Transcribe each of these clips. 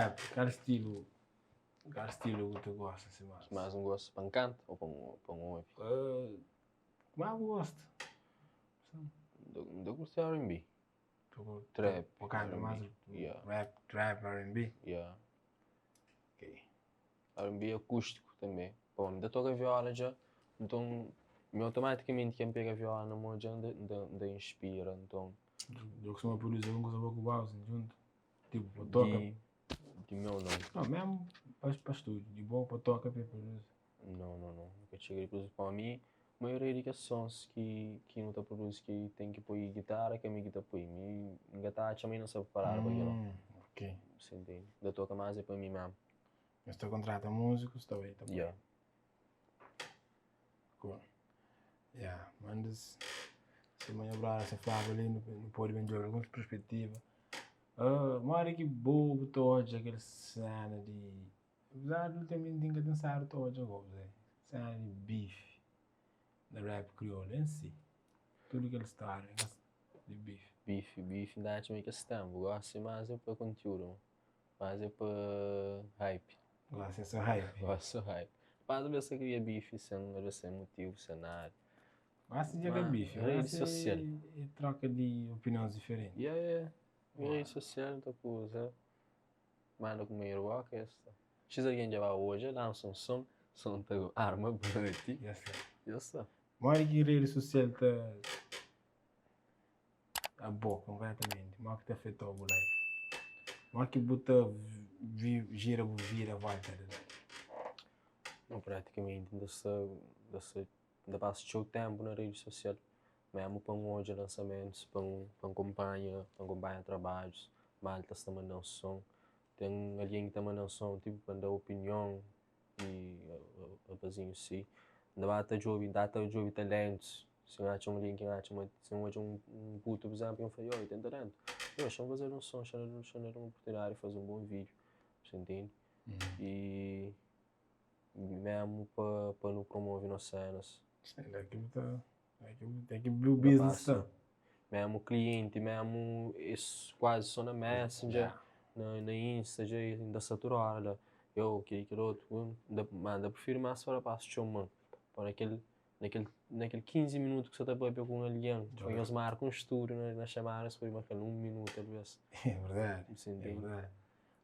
rap, kal stilu, kal stilu bu ta gosta si más? Ki más N gosta pa N kanta ô pa N obi? Ki más bu gosta? N ta kurti R&B. Trap. Bu kanta más rap, trap, R&B? Ya. R&B akústiku tanbe. Pamodi N ta toka viola dja, nton mi automatikamenti ki N pega viola na mon dja N ta inspira, nton. Dja kustuma produzi algun kuza bo ku Bowser djuntu? Tipo pa toka? Di meu nau. Nau, mesmu pa stúdiu, di bo pa toka pa e produzi. Nau, nau, nau, N ka txiga di produzi. Pamodi mi, maioria di kes sons ki nu ta produzi ki ten ki poi gitara, ka mi ki ta poi. Mi N ka ta atxa ma inda N sta preparadu pa kel-la. Ok. Sa intende? N ta toka más é pa mi mesmu. Nhos ta kontrata múzikus ta bai ta poi? Ya. Cool. Ya, mandas sima nha brother sa flaba li, nu pode ben djobe alguns perspetiva. Modi ki bo bu ta odja kel sena di, apezar di ultimamenti N ka ten stadu ta odja gosi, sena di beef na rap kriolu en si, tudu kel storia di beef. Beef, beef N ta atxa ma é kes tenpu, gosi mas é pa kontiúdu. Mas é pa hype. Gosi é só hype. Gosi só hype. Rapaz, alvês ta kria bife sen, alvês sen motivu, sen nada. Gosi dja ka bife, Rede gosi sosial. é troka di opinions diferenti. Ya, ya, ya. Rede sosial ta kuza. Manda kumanheru boka es ta. Xis algen dja ba odja, lansa un son, son ta arma bati. Ya sta. Ya sta. Modi ki rede sosial ta. Abo konpletamenti, modi ki ta afetau bu life? Modi ki bu ta jira bu vida a volta di la? Bom, pratikamenti N ta sta, N ta sta, N ta pasa txeu tenpu na redi sosial, mesmu pa N odja lansamentus, pa N, pa N kunpanha, pa N kunpanha trabadjus, malta sta manda-m son, ten algen ki ta manda-m son tipu pa N da opinion, di rapazinhus si, N ta ba ta djobe, N ta ta djobe talentus, si N atxa un algen ki N atxa ma, si N odja un putu pur izénplu, N fla, yo, el ten talentu, yo, xa-m faze-l un son, xa-m da-l un oportunidadi di faze un bon vídiu, bu intende? I mésmu pa pa nu promove nos sénas. É ki bu ta, é ki bu business sta. Mésmu klienti, mésmu es kuazi so na messenger, na insta dja inda sta tudu óra la. Yo, kel-li, kel otu, ma N ta prifiri más pa rapaz txoma-m, pa na kel, na kel, na kel 15 minutu ki sa ta papia ku un algen, pa nhos marka un studu na xamada, nhos pode marka-l na un minutu alvês. É verdadi, é verdadi.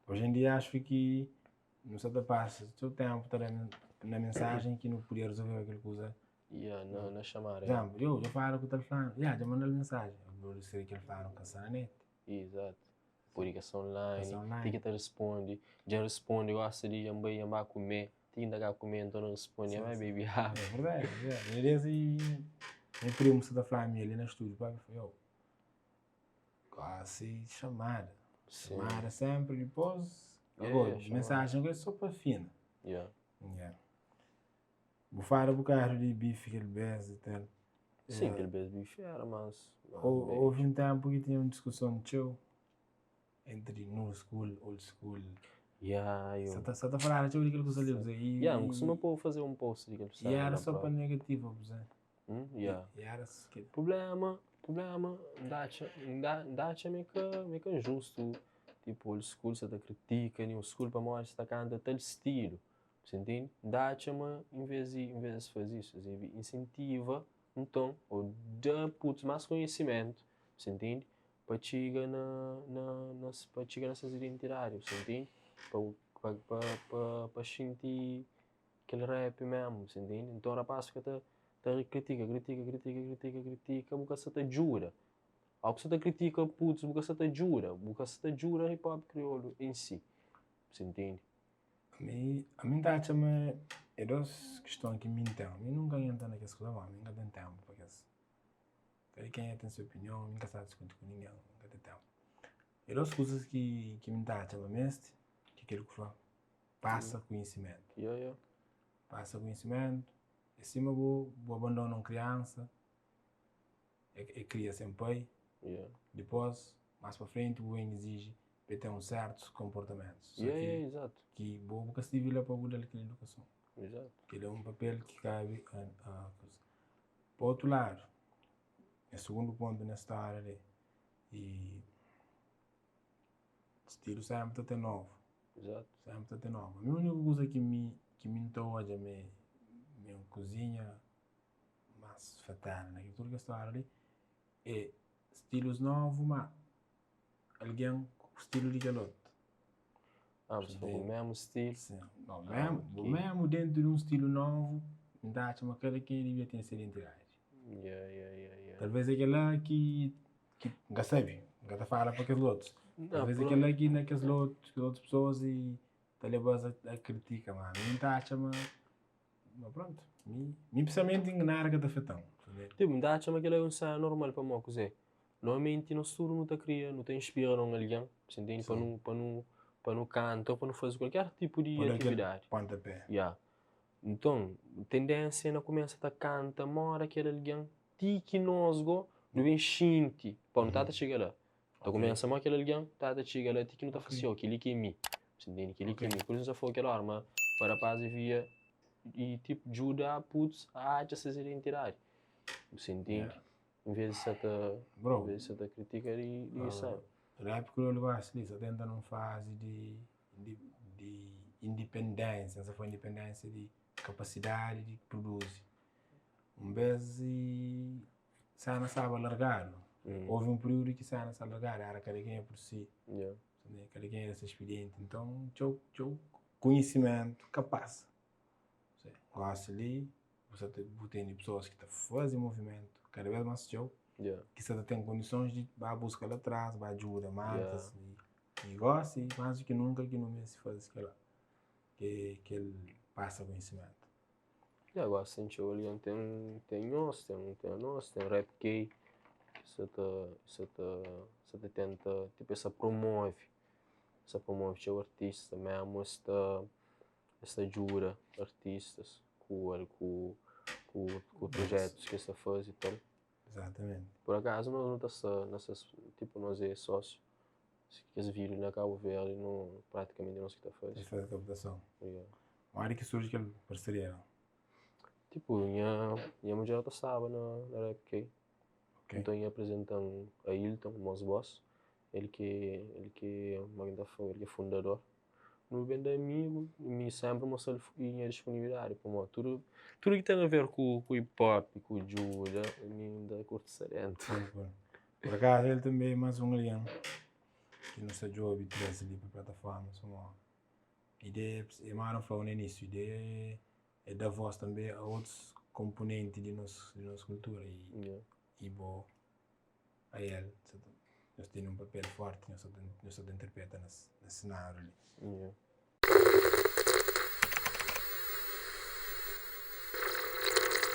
Oji en dia axu ki nu sa ta pasa txeu tenpu ta da na mensajen ki nu podia rezolveba kel kuza. Ya, na xamada. Izénplu, yo, dja fala ku tal flanu, ya, dja manda-l mensajen, pode ser kel flanu ka sta na net. Izatu. Pode ka sta online, ti ki ta responde, dja N responde gosi li, dja N bai, dja N ba kume, ti ki N ta ka kume nton N responde, dja N bai bebe agu. É verdadi, é verdadi. Nha des i nha primu sta ta fla mi ali na stúdiu, papi fla, yo, gosi xamada, xamada senpri dipôs, agora, mensajen é so pa afina. Ya. Ya. Bu fala bukadu di bifi kel bes i tal. Sim, kel bes bifi era mas. Houve un tempu ki tinha un diskuson txeu entri new school, old school. Ya, yo. Sa ta, sa ta faladu txeu di kel kusa li, bu sabe. Ya, N kustuma pô faze un post di kel I era so pa negativa, bu sabe. Ya. I era kel. Prublema, prublema, N ta atxa, N ta atxa ma é ka injustu, tipo old school sa ta kritika new school pamodi sa ta kanta tal stilu. Bu intende? N ta atxa ma envês di envês di es faze isu, es debe insentiva nton ô da putus más konhisimentu, bu intende? Pa txiga na na na pa txiga na ses identidadi, bu intende? Pa pa pa pa pa xinti kel rap mésmu, bu intende? Nton rapaz fika ta ta kritika, kritika, kritika, kritika, kritika, bu ka sa ta djuda. Óki bu sa ta kritika putus, bu ka sa ta djuda, bu ka sa ta djuda hip hop kriolu en si, bu intende? Ami, ami N ta atxa ma é dos kiston ki mi N ten. Mi nunka N entra na kes kuza, ma mi N ka ten tenpu pa kes. Kada kenha ten se opinion, mi N ka sta diskuti ku ningen, N ka ten tenpu. É dos kuzas ki, ki mi N ta atxa ma mesti, ki kel ku fla, pasa kunhisimentu. Ya, ya. Pasa kunhisimentu, é sima bu, bu abandona un kriansa, é kria sen pai, dipos mas pa frenti bu ben iziji pa el ten un sertus konportamentus. Yeah, yeah, exato. Ki bo bu ka stivi la pa bu dal kel idukason. Exato. Kel é un papel ki kabi a, a kuza. Pa otu ladu, nha sugundu pontu nes stória li, i stilu senpri ta ten novu. Izatu. Senpri ta ten novu. Mi uniku kuza ki mi ki mi N ta odja ma é ma é un kuzinha más fatela na kel tudu kel stória li é stilus novu ma algen ku stilu di kel otu. Ah, bu sta ku mésmu stilu? Sin. No, mésmu, bu mésmu dentu di un stilu novu, N ta atxa ma kada kenha dibia ten se identidadi. Yeah, yeah, yeah, yeah. Talvês é kel-la ki, ki N ka sabe, N ka ta fala pa kes otus. Talvês é kel-la ki na kes otus, kes otus pesoas i ta leba-s a kritika, ma mi N ta atxa ma, ma prontu, mi, mi pesoalmenti nada ka ta afeta-m. Tipo, N ta atxa ma kel-la é un sena normal pamodi kuzê? Normalmenti nos tudu nu ta kria, nu ta inspira na un algen, bu ntende? Pa nu, pa nu, pa nu kanta ô pa nu faze kualker tipu di Pa da kel atividadi. pontapé. Ya. Nton, tendénsia é na kumesa ta kanta moda kel algen ti ki nos go nu ben xinti pa nu ta ta txiga la. Ta kumesa mo kel algen ta ta txiga la ti ki nu ta fla si, oh, kel-li ki é mi. Bu ntende? Kel-li ki é mi. Pur isu nu sta fla kel óra ma ma rapaz devia i tipo djuda putus a atxa ses identidadi. Bu ntende? Envês di sa ta, Bro, envês di sa ta kritika di di sa. Rap kriolu gosi li sa ta entra nun fazi di di di indipendénsia, sa fla indipendénsia di kapasidadi di produzi. Un bês i sena staba largadu, ovi un piriudu ki sena sta largadu, era kada kenha pur si, kada kenha da se spidienti, nton txeu txeu konhisimentu ka pasa. Gosi li bu sa ta bu tene pesoas ki ta faze movimentu kada bes mas txeu ki sa ta ten kondisons di ba buska la tras, ba djuda matas i gosi mas di ki nunka ki nu meste faze kela ke kel pasa konhisimentu. Ya gosi ten txeu algen ten ten nhos ten ten anos ten rap gay ki sa ta sa ta sa ta tenta tipo es sa promove sa promove txeu artista memu es ta Es ta djuda artistas ku ku ku ku projetus ki es ta faze i tal. Exatamente. Por akazu nos nu ta sta na ses tipo nos é sósiu kes vídiu na Cabo Verde nu pratikamenti nos ki ta faze. Es faze kaptason. Yeah. Modi ki surji kel parseria la? Tipo nha nha mudjer ta staba na na Rap K. Ok. Nton nha aprezentan Ailton, mos boss, el ki el ki ma ki N ta fla el ki é fundador. Nu ben da amigu i mi senpri mostra-l nha disponibilidadi pamodi tudu tudu ki ten aver ku ku hip hop ku djuda mi N ta kurti sta dentu. Pur akazu el tanbe é más un algen ki nu sta djobe traze li pa plataforma pamodi ideia é má nu fla-u na inisiu ideia é da vós tanbe a otus konponenti di nos di nos kultura i bo Ael, nhos tene un papel forti, nhos ta interpreta nes senáriu li.